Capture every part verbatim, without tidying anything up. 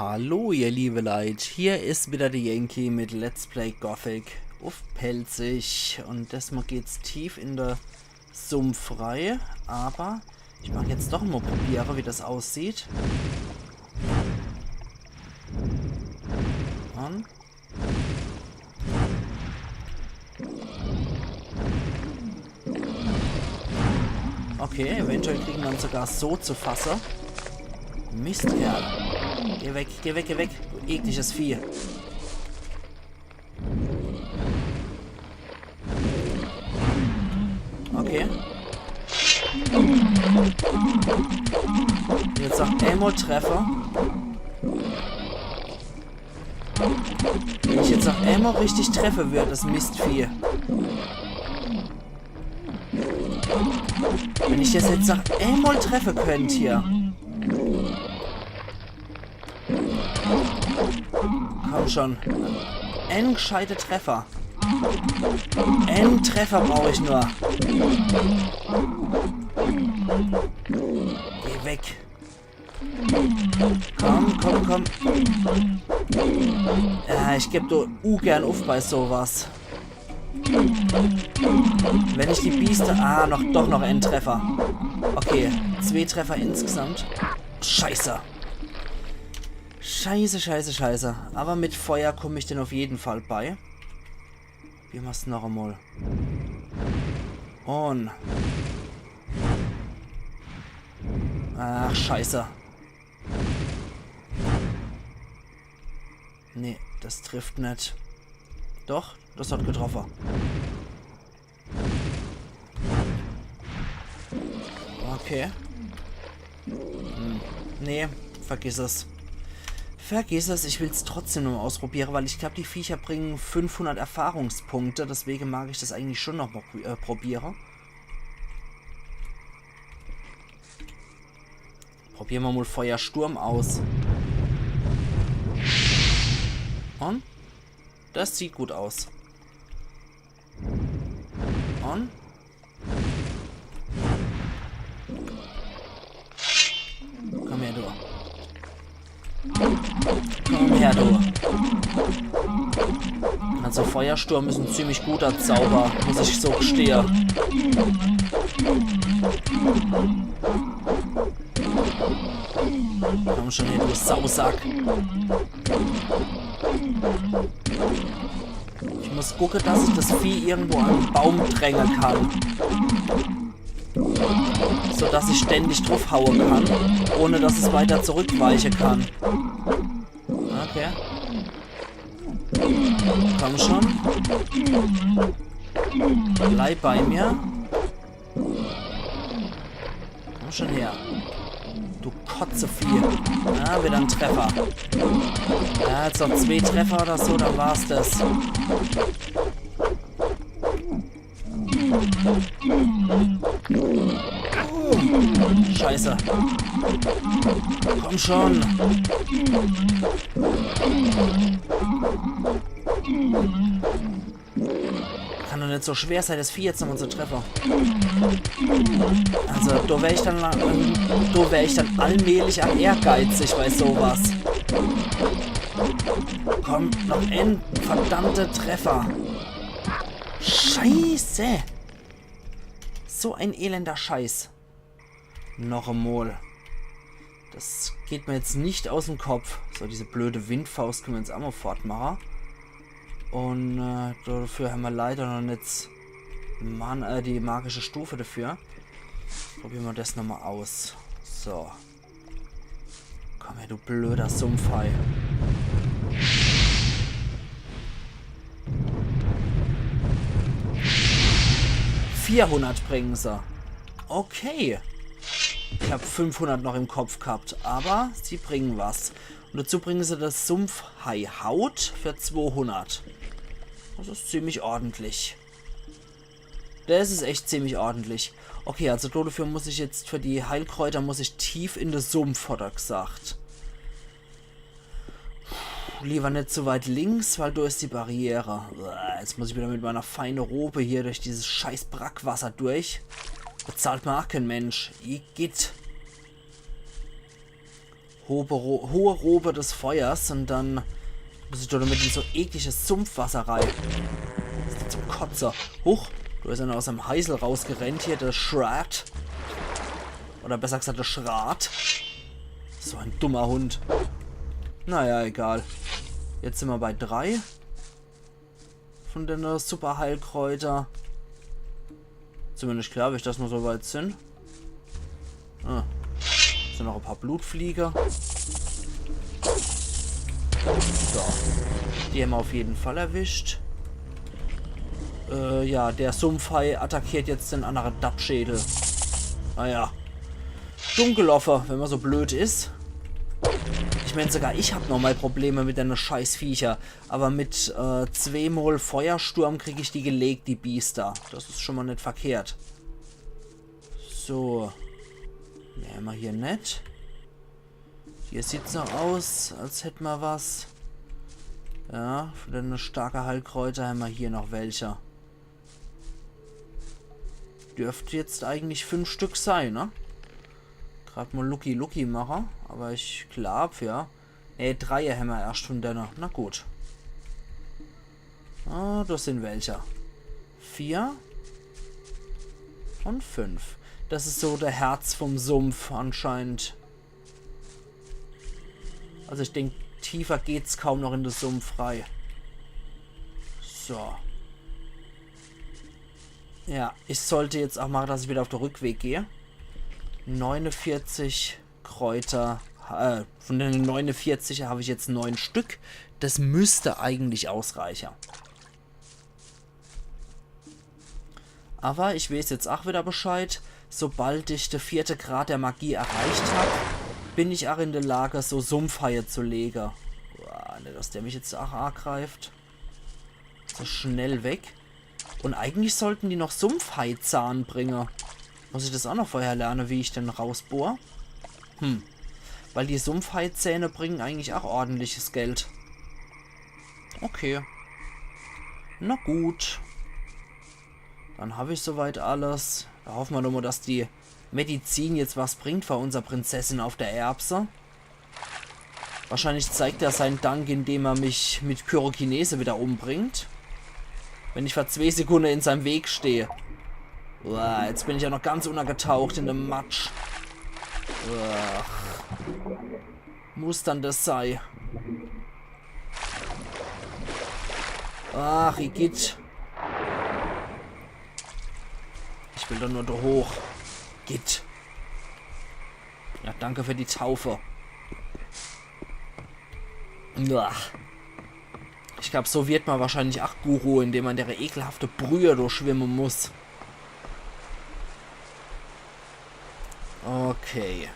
Hallo ihr liebe Leit, hier is wieder de Yankee mit Let's Play Gothic uff Pälzisch un desmol geht's tief in de Sumpf rei, aber ich mag jetzt doch mol probiere, wie das aussieht. Un Okay, eventuell kriegen wir ihn sogar so zu fasse. Mistkerl. Geh weg, geh weg, geh weg. Du ekliges Vieh. Okay. Jetzt noch emol treffe. Wenn ich jetzt noch emol richtig treffe würd, das Mistvieh. Wenn ich das jetzt noch emol treffe könnt hier. Komm schon. En gscheite Treffer. En Treffer brauch ich nur. Geh weg. Komm, komm, komm. Ja, ich geb do ungern uff bei sowas. Wenn ich die Biester... Ah, noch, doch noch en Treffer. Okay, zwee Treffer insgesamt. Scheiße. Scheiße, scheiße, scheiße. Aber mit Feuer komm ich denn uff jeden Fall bei. Probiere mer's noch emol. Un... Ach, scheiße. Nee, das trifft net. Doch, das hat getroffe. Okay. Hm. Nee, vergiss es. Vergiss es, ich will's trotzdem noch mol ausprobiere, weil ich glaub, die Viecher bringen fünfhundert Erfahrungspunkte, deswege mag ich das eigentlich schon noch mol, äh, probiere. Probiere mer mol Feuersturm aus. Un? Das sieht gut aus. Un? Komm her, du. Komm her, du. Also Feuersturm is en ziemlich guter Zauber, muss ich so gestehe. Komm schon her, du Sausack. Ich muss gucke, dass ich das Vieh irgendwo an en Baum dränge kann. So dass ich ständig druffhaue kann, ohne dass es weiter zurückweiche kann. Okay. Komm schon. Bleib bei mir. Komm schon her. Du Kotzevieh. Ja, wieder en Treffer. Ja, jetzt noch zwee Treffer oder so, dann war's das. Scheiße. Komm schon. Kann doch net so schwer sei, das Vieh jetzt nochmal zu treffe. Also, do wär ich dann, do wär ich dann allmählich ach ehrgeizig bei sowas. Komm, noch en verdammte Treffer. Scheiße. So en elender Scheiß. Noch emol. Das geht mir jetzt net aus em Kopf. So, diese blöde Windfaust könne mer jetzt ach mol fortmache. Un, äh, dafür hämmer leider noch net Mann, äh, die magische Stufe dafür. Probiere mer das nochmal aus. So. Komm her, du blöder Sumpfhai. Vierhundert bringen se. Okay. Ich hab fünfhundert noch im Kopf gehabt, aber sie bringen was. Un dazu bringen se das Sumpfhai-Haut für zwohundert. Das is ziemlich ordentlich. Das is echt ziemlich ordentlich. Okay, also dodefür muss ich jetzt, für die Heilkräuter muss ich tief in de Sumpf, hat er gesagt. Puh, lieber net so weit links, weil do is die Barriere. Uah, jetzt muss ich wieder mit meiner feine Robe hier durch dieses scheiß Brackwasser durch. Bezahlt mer ach kein Mensch. Igitt. Robe, Ro hohe Robe des Feuers un dann muss ich do mit in so ekliges Sumpfwasser rei. Des is zum Kotze. Huch, do is einer aus em Heisel rausgerennt hier, de Schrat. Oder besser gesagt, de Schrat. So en dummer Hund. Naja, egal. Jetzt sin mer bei drei von dene Superheilkräuter. Zumindest glaab ich, dass mer so weit sin. Ah. Sin noch e paar Blutflieger. So. Die hämmer auf jeden Fall erwischt. Äh, ja, de Sumpfhai attackiert jetzt den annere Dappschädel. Naja. Dumm geloffe, wenn mer so blöd is. Ich mein, sogar ich hab noch mol Probleme mit dene Scheißviecher. Aber mit, äh, zweemol Feuersturm krieg ich die gelegt, die Biester. Des is schon mol net verkehrt. So. Mehr hämmer hier net. Hier sieht's noch aus, als hätt mer was. Ja, von dene starke Heilkräuter hämmer hier noch welche. Dürft jetzt eigentlich fünf Stück sei, ne? Grad mol Lucky Lucky mache, aber ich glaab, ja. Ne, drei hämmer erscht von dene. Na gut. Ah, des sin welche. Vier. Un fünf. Des is so de Herz vom Sumpf anscheinend. Also ich denk, tiefer geht's kaum noch in de Sumpf rei. So. Ja, ich sollt jetzt auch mache, dass ich wieder auf de Rückweg geh. Neunundvierzig Kräuter, äh, von dene neunundvierzig hab ich jetzt neun Stück. Des müsst eigentlich ausreiche. Aber ich weeß jetzt auch wieder Bescheid. Sobald ich de vierte Grad der Magie erreicht hab, bin ich auch in de Lage, so Sumpfhaie zu lege. Uah, net, dass der mich jetzt auch angreift. So schnell weg. Un eigentlich sollten die noch Sumpfhaizahn bringe. Muss ich des auch noch vorher lerne, wie ich den rausbohr? Hm. Weil die Sumpfhaizähne bringen eigentlich auch ordentliches Geld. Okay. Na gut. Dann hab ich soweit alles. Do hoffe mer doch mol, dass die Medizin jetzt was bringt für unser Prinzessin auf de Erbse. Wahrscheinlich zeigt er sein Dank, indem er mich mit Pyrokinese wieder umbringt. Wenn ich für zwee Sekunde in seinem Weg steh. Uah, jetzt bin ich ja noch ganz unnergetaucht in dem Matsch. Uah. Muss dann des sei. Ach, igitt. Ich will doch nur do hoch. Gitt. Ja, danke für die Taufe. Uah. Ich glaub, so wird mer wahrscheinlich ach Guru, indem mer in dere ekelhafte Brühe do schwimme muss. Okay.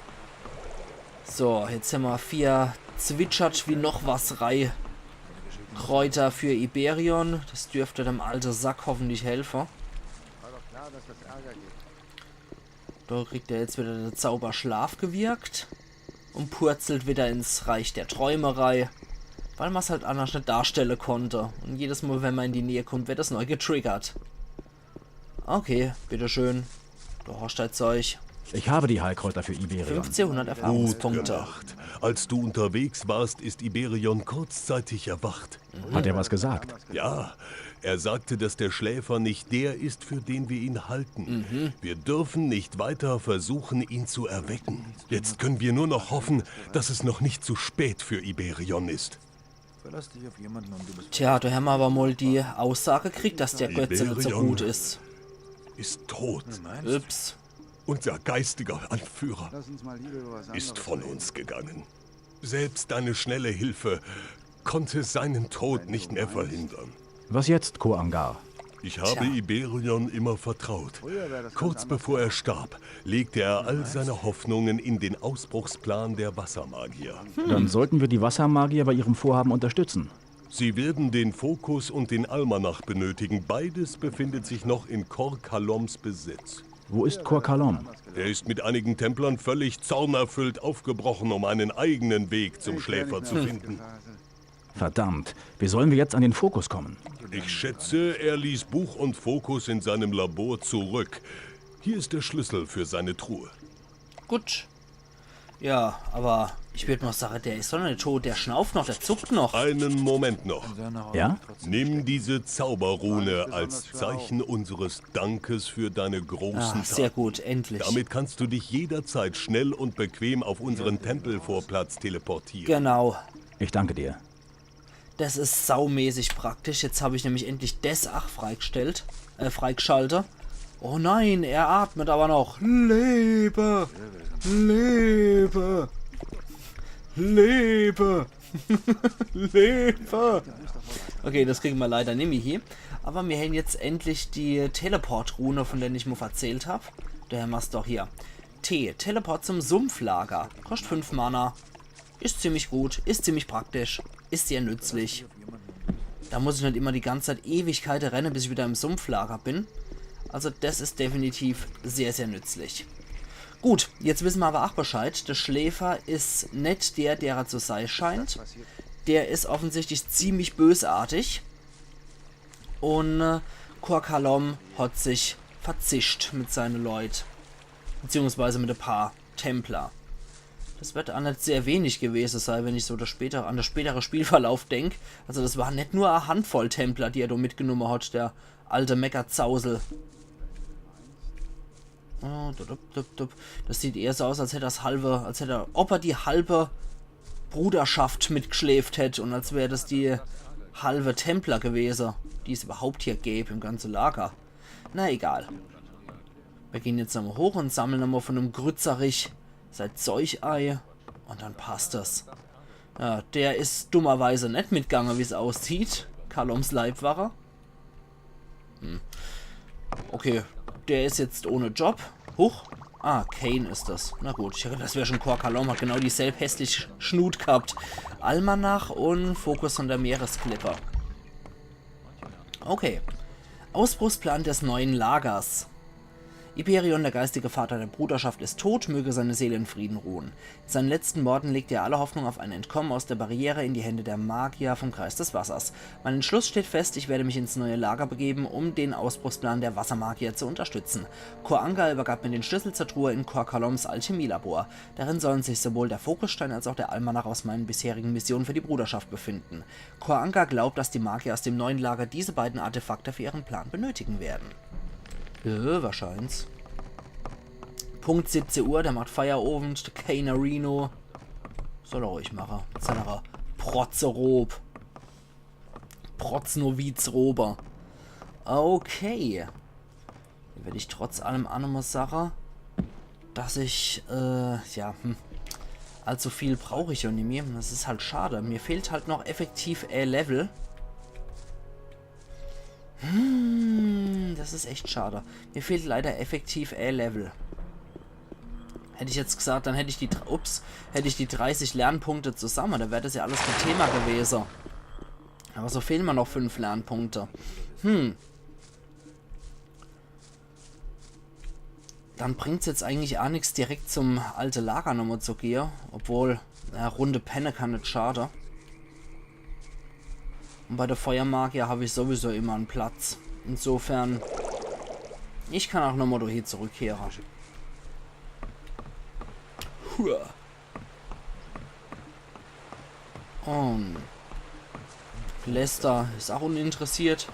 So, jetzt hämmer vier zwitschert wie noch was rei Kräuter für Iberion. Des dürft dem alte Sack hoffentlich helfe. Do kriegt er jetzt wieder de Zauber Schlaf gewirkt un purzelt wieder ins Reich der Träume rei, weil mer's halt annerscht net darstelle konnt. Un jedes Mol, wenn mer in die Nähe kommt, werd des neu getriggert. Okay, bitteschön. Du hast dein Zeug. Ich habe die Heilkräuter für Iberion. Fünfzehnhundert Erfahrungspunkte. Gut gemacht. Als du unterwegs warst, ist Iberion kurzzeitig erwacht. Hat er was gesagt? Ja, er sagte, dass der Schläfer nicht der ist, für den wir ihn halten. Wir dürfen nicht weiter versuchen, ihn zu erwecken. Jetzt können wir nur noch hoffen, dass es noch nicht zu spät für Iberion ist. Tja, do hämmer awwer mol die Aussage gekriegt, dass der Götze net so gut is. Ist tot. Ups. Unser geistiger Anführer ist von uns gegangen. Selbst deine schnelle Hilfe konnte seinen Tod nicht mehr verhindern. Was jetzt, Koangar? Ich habe Iberion immer vertraut. Kurz bevor er starb, legte er all seine Hoffnungen in den Ausbruchsplan der Wassermagier. Dann sollten wir die Wassermagier bei ihrem Vorhaben unterstützen. Sie werden den Fokus und den Almanach benötigen. Beides befindet sich noch in Kor Kaloms Besitz. Wo ist Kor Kalom? Er ist mit einigen Templern völlig zornerfüllt aufgebrochen, um einen eigenen Weg zum Schläfer zu finden. Verdammt, wie sollen wir jetzt an den Fokus kommen? Ich schätze, er ließ Buch und Fokus in seinem Labor zurück. Hier ist der Schlüssel für seine Truhe. Gut. Ja, awwer Ich würd mal sagen, der ist doch nicht tot, der schnauft noch, der zuckt noch. Einen Moment noch. Ja? Nimm diese Zauberrune als Zeichen unseres Dankes für deine großen Ah, sehr Taten. Gut, endlich. Damit kannst du dich jederzeit schnell und bequem auf unseren Tempelvorplatz teleportieren. Genau. Ich danke dir. Das ist saumäßig praktisch. Jetzt habe ich nämlich endlich das ach freigestellt. Äh, freigeschaltet. Oh nein, er atmet aber noch. Lebe! Lebe! Lebe! Lebe! Okay, das kriegen wir leider nimmi hier. Aber wir haben jetzt endlich die Teleport-Rune, von der ich mal verzählt hab. Der Master hier. T, Teleport zum Sumpflager. Kostet fünf Mana. Ist ziemlich gut, ist ziemlich praktisch, ist sehr nützlich. Da muss ich nicht immer die ganze Zeit Ewigkeiten rennen, bis ich wieder im Sumpflager bin. Also das ist definitiv sehr, sehr nützlich. Gut, jetzt wissen wir aber auch Bescheid. Der Schläfer ist nicht der, der er zu sein scheint. Der ist offensichtlich ziemlich bösartig. Und äh, Kor Kalom hat sich verzischt mit seinen Leuten. Beziehungsweise mit ein paar Templer. Das wird auch nicht sehr wenig gewesen sein, wenn ich so das später, an das spätere Spielverlauf denk. Also das war nicht nur eine Handvoll Templer, die er da mitgenommen hat, der alte Meckerzausel. Oh, dup, dup, dup, dup. Das sieht eher so aus, als hätte das halbe, als hätte er, ob er die halbe Bruderschaft mitgeschläft hätte und als wäre das die halbe Templer gewesen, die es überhaupt hier gäbe im ganzen Lager. Na egal. Wir gehen jetzt nochmal hoch und sammeln nochmal von dem Grützerich sein Zeug ei. Und dann passt das. Ja, der ist dummerweise nicht mitgegangen, wie's aussieht. Kaloms Leibwache. Hm. Okay, der ist jetzt ohne Job. Huch. Ah, Kain ist das. Na gut, ich hab gedacht, das wär schon Kor Kalom, hat genau dieselb hässlich Schnut gehabt. Almanach und Fokus von der Meeresklippe. Okay. Ausbruchsplan des neuen Lagers. Iperion, der geistige Vater der Bruderschaft, ist tot, möge seine Seele in Frieden ruhen. In seinen letzten Worten legte er alle Hoffnung auf ein Entkommen aus der Barriere in die Hände der Magier vom Kreis des Wassers. Mein Entschluss steht fest, ich werde mich ins neue Lager begeben, um den Ausbruchsplan der Wassermagier zu unterstützen. Kor Angar übergab mir den Schlüssel zur Truhe in Kor Kaloms Alchemielabor. Darin sollen sich sowohl der Fokusstein als auch der Almanach aus meinen bisherigen Missionen für die Bruderschaft befinden. Kor Angar glaubt, dass die Magier aus dem neuen Lager diese beiden Artefakte für ihren Plan benötigen werden. Äh, wahrscheinlich. Punkt siebzehn Uhr, der macht Feierabend, der Kain Reno. Soll er ruhig machen. Mit seiner Protzerob. Protznovizrobe. Okay. Dann werde ich trotz allem auch nochmal sagen, dass ich, äh, ja, hm, allzu viel brauche ich ja nicht mehr. Das ist halt schade. Mir fehlt halt noch effektiv ein Level. Hm, das ist echt schade. Mir fehlt leider effektiv ein Level. Hätte ich jetzt gesagt, dann hätte ich die, dr- ups, hätte ich die dreißig Lernpunkte zusammen, da wäre das ja alles kein Thema gewesen. Aber so fehlen mir noch fünf Lernpunkte. Hm. Dann bringt's jetzt eigentlich auch nix, direkt zum alte Lager nochmal zu gehen. Obwohl, ja, Runde penne kann nicht schade. Und bei der Feuermagier habe ich sowieso immer einen Platz. Insofern, ich kann auch nochmal durch hier zurückkehren. Hua. Und Lester ist auch uninteressiert.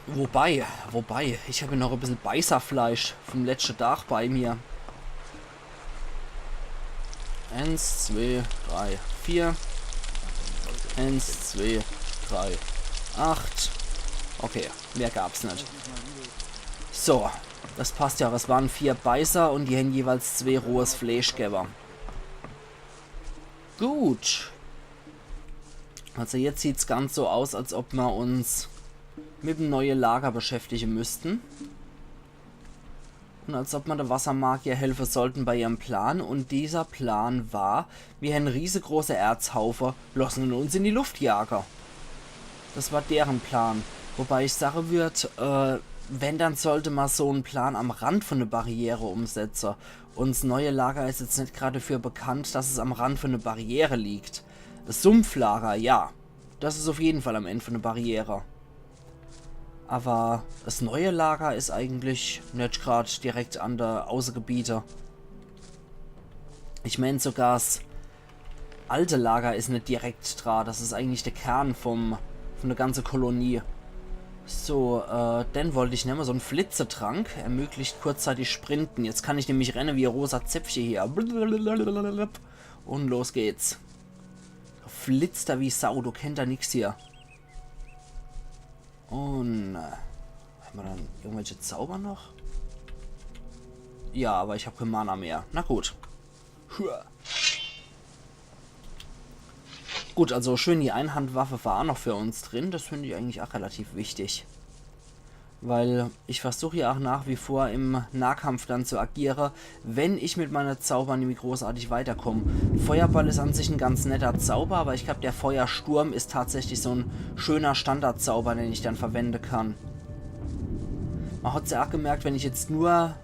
Wobei, wobei, ich habe noch ein bisschen Beißerfleisch vom letzten Tag bei mir. Eins, zwei, drei, vier. Eins, zwei, drei, acht. Okay, mehr gab's nicht. So, das passt ja. Das waren vier Beißer und die haben jeweils zwei rohes Fleisch gegeben. Gut. Also jetzt sieht's ganz so aus, als ob wir uns mit dem neuen Lager beschäftigen müssten. Und als ob wir der Wassermagier helfen sollten bei ihrem Plan. Und dieser Plan war, wir haben einen riesengroßen Erzhaufen, lassen ihn uns in die Luft jagen. Das war deren Plan. Wobei ich sagen würde, äh, wenn, dann sollte man so einen Plan am Rand von der Barriere umsetzen. Und das neue Lager ist jetzt nicht gerade dafür bekannt, dass es am Rand von der Barriere liegt. Das Sumpflager, ja. Das ist auf jeden Fall am Ende von der Barriere. Aber das neue Lager ist eigentlich nicht gerade direkt an der Außengebiete. Ich mein, sogar s alte Lager is net direkt dra. Das is eigentlich de Kern vom, von der ganze Kolonie. So, äh, den wollt ich nemme, so en Flitzetrank. Ermöglicht kurzzeitig Sprinten. Jetzt kann ich nämlich renne wie e rosa Zäpfche hier. Und los geht's. Flitzt er wie Sau, du kennt er nix hier. Und, äh, hämmer dann irgendwelche Zauber noch? Ja, aber ich hab kein Mana mehr. Na gut. Hua. Gut, also schön, die Einhandwaffe war auch noch für uns drin. Das find ich eigentlich auch relativ wichtig. Weil ich versuch ja auch nach wie vor im Nahkampf dann zu agiere, wenn ich mit meine Zauber nimmi großartig weiterkomm. Feuerball is an sich en ganz netter Zauber, aber ich glaub, der Feuersturm is tatsächlich so en schöner Standardzauber, den ich dann verwende kann. Man hat's ja auch gemerkt, wenn ich jetzt nur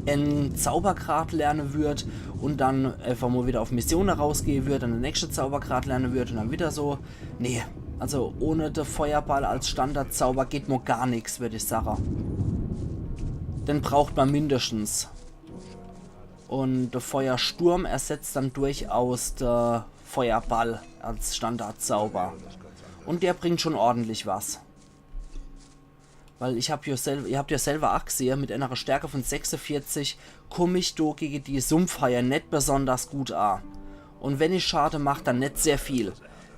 en Zauber grad lerne würd und dann einfach mal wieder auf Missione rausgehe würd, dann de nächste Zauber grad lerne würd und dann wieder so. Nee, also ohne de Feuerball als Standardzauber geht mo gar nix, würd ich sage. Den braucht man mindestens. Und de Feuersturm ersetzt dann durchaus de Feuerball als Standardzauber. Und der bringt schon ordentlich was. Weil ich hab ja sel-, ihr habt ja selber auch gesehe, mit einer Stärke von sechsundvierzig komm ich do gege die Sumpfhaie net besonders gut a. Und wenn ich Schade mach, dann net sehr viel.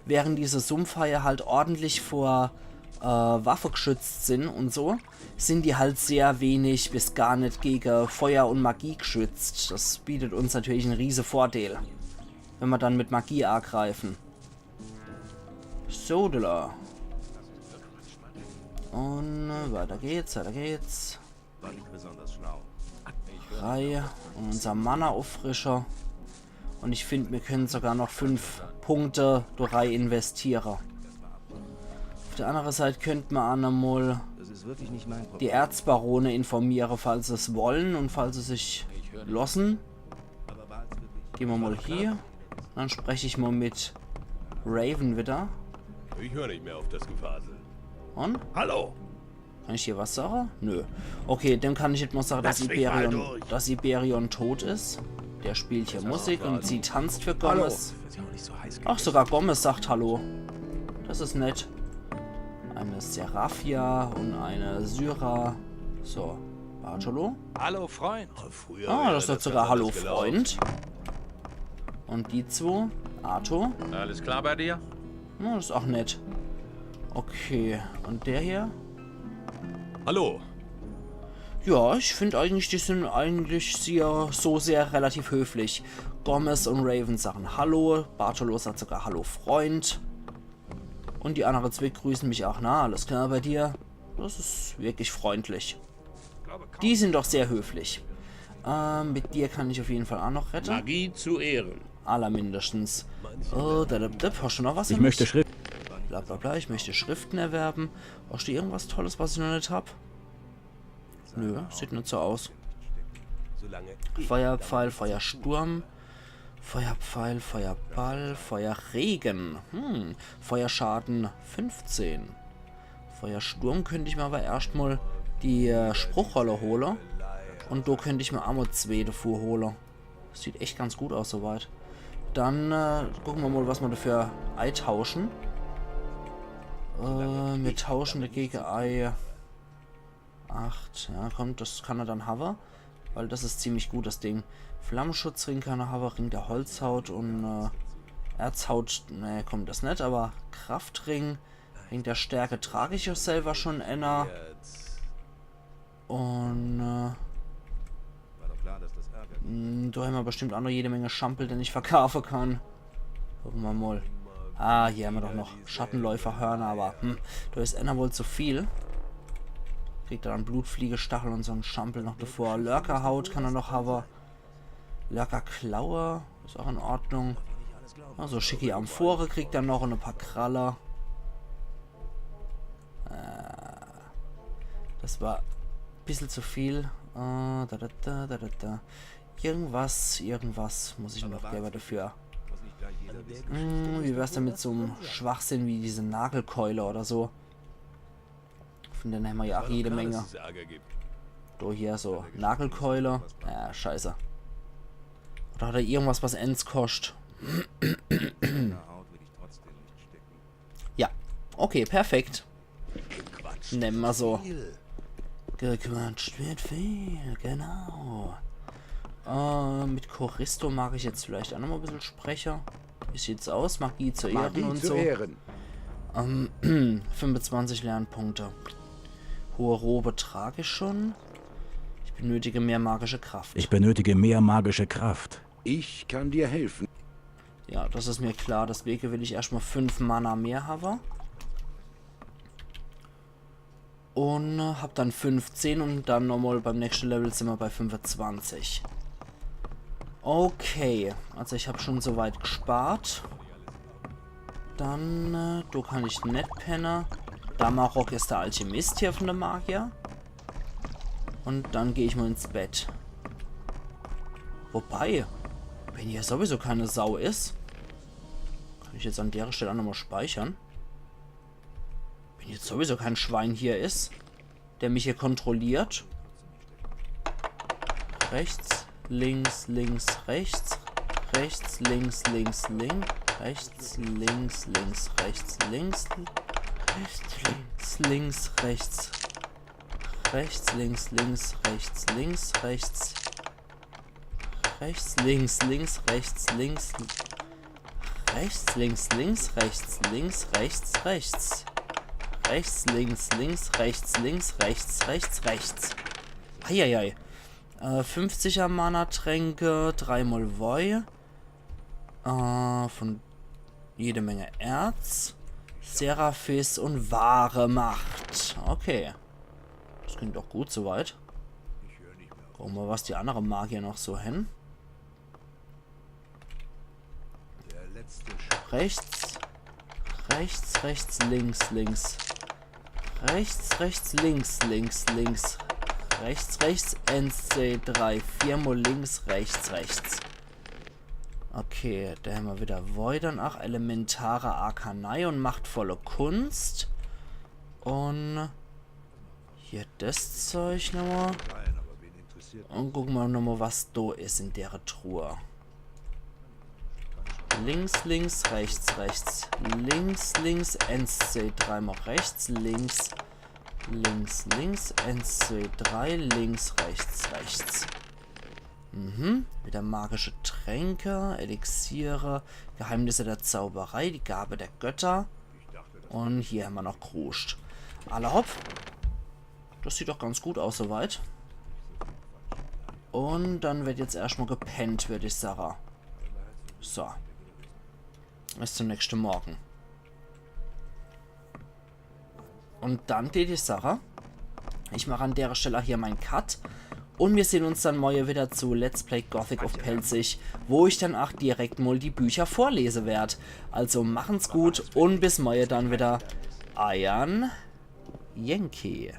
Während diese Sumpfhaie halt ordentlich vor, äh, Waffe geschützt sind und so, sind die halt sehr wenig bis gar net gege Feuer und Magie geschützt. Das bietet uns natürlich en riese Vordeel, wenn wir dann mit Magie angreifen. So, da. Und, äh, weiter geht's, weiter geht's. War nicht besonders schlau. Rei und unser Mana auffrische. Und ich find, wir können sogar noch fünf Punkte do rei investiere. Auf der andere Seit könnt man auch noch mal Das ist wirklich nicht mein die Problem. Erzbarone informiere, falls sie es wollen und falls sie sich lossen. Gehen wir mal hier. Dann spreche ich mal mit Raven wieder. Ich höre nicht mehr auf das Gefasel. Und? Hallo! Kann ich hier was sagen? Nö. Okay, dem kann ich jetzt mal sagen, dass Lass mich mal Iberion, durch. Dass Iberion tot ist. Der spielt hier Musik und sie tanzt für Gomez. Ach, sogar Gomez sagt Hallo. Das ist nett. Eine Seraphia und eine Syra. So, Bartolo. Hallo, Freund. Ah, das sagt sogar Hallo, Freund. Und die zwei. Arto. Alles klar bei dir? Na, das ist auch nett. Okay, und der hier? Hallo. Ja, ich find eigentlich, die sind eigentlich sehr, so sehr relativ höflich. Gomez und Raven sagen Hallo, Bartolo sagt sogar Hallo, Freund. Und die anderen zwei grüßen mich auch. Na, alles klar bei dir? Das ist wirklich freundlich. Die sind doch sehr höflich. Ähm, mit dir kann ich auf jeden Fall auch noch reden. Magie zu Ehren. Allermindestens. Oh, da, da, da, hast du noch was? Ich möchte Schrift. Bla bla bla, ich möchte Schriften erwerben. Hast du irgendwas Tolles, was ich noch nicht hab? Nö, sieht nicht so aus. Feuerpfeil, Feuersturm. Feuerpfeil, Feuerball, Feuerregen. Hm, Feuerschaden fünfzehn. Feuersturm könnte ich mir aber erscht mal die, äh, Spruchrolle hole. Und do könnte ich mir auch mal zwei davor hole. Sieht echt ganz gut aus soweit. Dann, äh, gucken wir mal, was wir dafür eintauschen. Äh, wir tauschen dagegen ei acht. Ja, komm, das kann er dann haben. Weil das ist ziemlich gut, das Ding. Flammenschutzring kann er haben, Ring der Holzhaut und, äh, Erzhaut. Ne, komm, das net, aber Kraftring. Ring der Stärke trage ich ja selber schon einer. Und, äh, mm, do hämmer bestimmt auch noch jede Menge Schampel, den ich verkaufe kann. Gucken wir mal. Ah, hier hämmer doch noch Schattenläuferhörner, aber, hm, do is einer wohl zu viel. Kriegt er dann Blutfliegestachel und so en Schampel noch davor. Lurkerhaut kann er noch haben. Lurkerklaue is auch in Ordnung. Also schicki Amphore kriegt er noch und ein paar Kralle. Äh, das war ein bisschen zu viel. Äh, da, da, da, da, da, da. Irgendwas, irgendwas muss ich noch geben dafür. Hm, wie wär's denn mit so einem Schwachsinn wie diese Nagelkeule oder so? Von denen hämmer ja auch jede Menge. Do hier so Nagelkeule. Ja, scheiße. Oder hat er irgendwas, was ens koscht? Ja, okay, perfekt. Nemme mer so. Gequatscht wird viel, genau. Äh, mit Choristo mag ich jetzt vielleicht auch nochmal ein bisschen sprechen. Wie sieht's aus? Magie zu Ehren und so. Ähm, fünfundzwanzig Lernpunkte. Hohe Robe trage ich schon. Ich benötige mehr magische Kraft. Ich benötige mehr magische Kraft. Ich kann dir helfen. Ja, das ist mir klar. Deswegen will ich erstmal fünf Mana mehr haben. Und hab dann fünfzehn und dann nochmal beim nächsten Level sind wir bei fünfundzwanzig. Okay, also ich hab schon soweit gespart. Dann, äh, do kann ich net penne. Damarok ist der Alchemist hier von der Magier. Und dann geh ich mal ins Bett. Wobei, wenn hier sowieso keine Sau ist, kann ich jetzt an der Stelle auch nochmal speichern. Wenn jetzt sowieso kein Schwein hier ist, der mich hier kontrolliert. Rechts, links, links, rechts. Rechts, links, links, links. Rechts, links, links, rechts, links. Rechts, links, links, rechts. Rechts, links, links, rechts, links, rechts. Rechts, links, links, rechts, links. Rechts, links, links, rechts, links, rechts, rechts. Rechts, links, links, rechts, links, rechts, rechts, rechts. Eieiei. Äh, fünfziger Mana-Tränke, dreimal Woi. Äh, von jede Menge Erz. Seraphis und wahre Macht. Okay. Das klingt doch gut soweit. Gucken wir, was die anderen Magier noch so hin. Rechts. Rechts, rechts, links, links. Rechts, rechts, links, links, links. Rechts, rechts, eins, zwei, drei, viermal links, rechts, rechts. Okay, da haben wir wieder Voidern. Ach, elementare Arkanei und machtvolle Kunst. Und hier das Zeug nochmal. Und gucken wir nochmal, was da ist in der Truhe. Links, links, rechts, rechts. Links, links, eins, zwei, dreimal rechts, links. Links, links, eins, zwei, drei, links, rechts, rechts. Mhm. Wieder magische Tränke, Elixiere, Geheimnisse der Zauberei, die Gabe der Götter. Und hier haben wir noch Kruscht. Alla hopp. Das sieht doch ganz gut aus soweit. Und dann wird jetzt erstmal gepennt, würde ich sagen. So. Bis zum nächsten Morgen. Und dann tät ich sagen, ich mache an der Stelle hier meinen Cut. Und wir sehen uns dann morgen wieder zu Let's Play Gothic uff Pälzisch, wo ich dann auch direkt mal die Bücher vorlesen werd. Also machen's gut und bis morgen dann wieder. Eiern Yankee.